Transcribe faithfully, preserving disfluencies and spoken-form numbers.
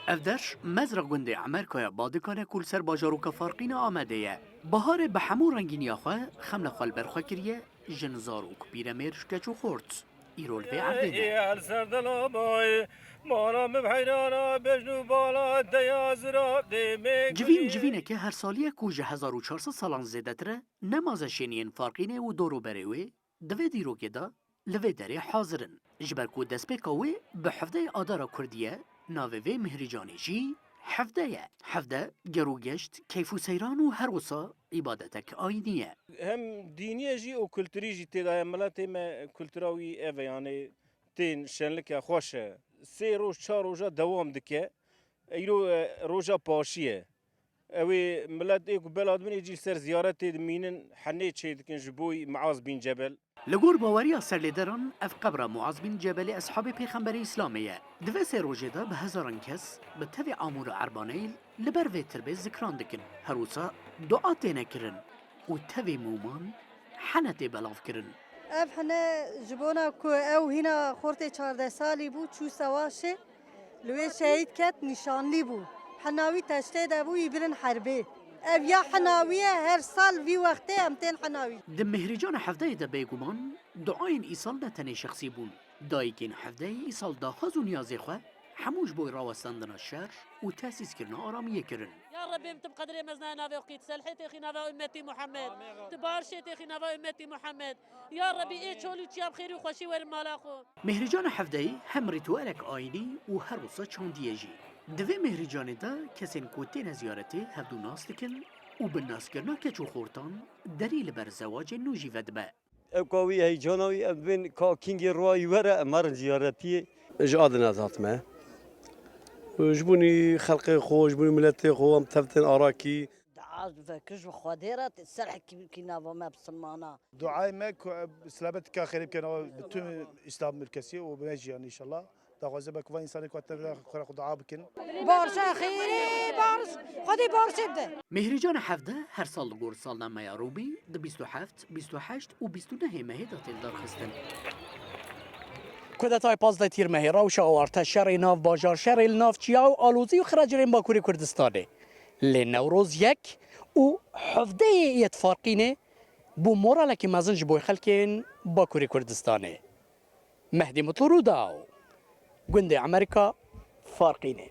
Ev der mezra gundê Emerkaya Badikan e ku li ser bajaroka Farqînê Amedê ye. Biharê bi hemû rengîniya xwe xemla xwe li ber xwe kiriye, jin, zarok, pîremêr, keç û xort îro li vê erdê ne. Ê el ser dila bay, mala min heyrana, bejn û bala deya zira qêmê Civîn gulî. Civîneke her salî ye ku ji hezar û çar sed salan zêdetir e, nemaze şêniyên Farqînê û dorûberê wê di vê dîrokê de li vê derê hazir in. Ji ber ku destpêka wê bi hevdeyê Adara Kurdî ye, navê vê mihrîcanê jî hevde ye. Hevde ger û geşt, keyf û seyran û her wisa îbadetek ayînî ye. Hem dînî ye jî û kulturî jî tê de ye. Miletê me kultura wî ev e, yanê tên şenlik e, xweş e. Sê roj, çar roja dewam dike. Îro, e, roja paşî ye. Ew ê milet ê ku bela dibin ê jî li ser ziyaretê dimînin, henê çêdikin ji bo Muaz bin Cebel. Li gor baweriya serlêderan, ev qebra Muaz bin Cebelê eshabê Pêxemberê Îslamê ye. Di vê sê rojê de bi hezaran kes bi tevê amûra erbaneyê li ber vê tirbê zikran dikin. Her wisa dua têne kirin û tevê mûman hene tê belavkirin. Ev hene ji bona ku ew hîna xortê çardeh salî bû, çû sewaşê, li wê şehîd ket, nîşanlî bû. Hina wî teştê de bû, wî birin herbê. Ev ya hina wî ye, her sal vî wextê em tên hina wî. Di Mihrîcana hevdeyê de bêguman duayên Îsal ne tenê şexsî bûn. Dayikên hevdeyê Îsal daxwaz û niyazê xwe hemû ji bo rawestandina şer û tesîskirina aramiyê kirin. Ya Rebê min, tu bi qedirê mezin nayê navê xwe qît. Selhê têxî nava ummetî Muhammed. Tu barşê têxî nava ummetî Muhammed. Ya Rebî, ê çol û çiya bi xêr û xweşî werin mala xwe. Mihrîcana hevdeyê hem rîtuelek ayînî û her wisa çandî ye jî. Di vê mihrîcanê de kesên ku têne ziyaretê hevdû nas dikin û bi naskirina keç û xortan derî li ber zewacên nû jî vedibe. Ewka wî, heycana wî, em bên ka kîngê ruayî were, em herin ziyaretiyê. Ji Adina hatime. Ji bo xelkê xwe, ji bo miletê xwe em tev tên arakî. Dua vekir ji Xwedê re, tê ser hikî nava me bisilmana. Duayê me ku, e, selamet ka xêrê bikene bütün İslam ülkesi û bi me jî, yani, inşallah. Daxwaze me ku van însanê ku hatine xwe re xwe dua bikin. Barşa xêrê, barş, Xwedê barşê bide. Mihrîcana hevdeh her sal li gor salnameya Rûbî di bîst û heft, bîst û heşt û bîst û nehê mehê de tên darxistin. Kudetayê pazdeh Tîrmehê, rewşa awarte, şerê nav bajar, şerê li nav çiya û alozî û xiracirên Bakurê Kurdistanê. Lê Newroz yek û hevdeyê yê Farqînê bû moralekî mezin ji bo xelkên Bakurê Kurdistanê. Mehdî Mutlu Rûdaw, gundê Emerîka, Farqînê.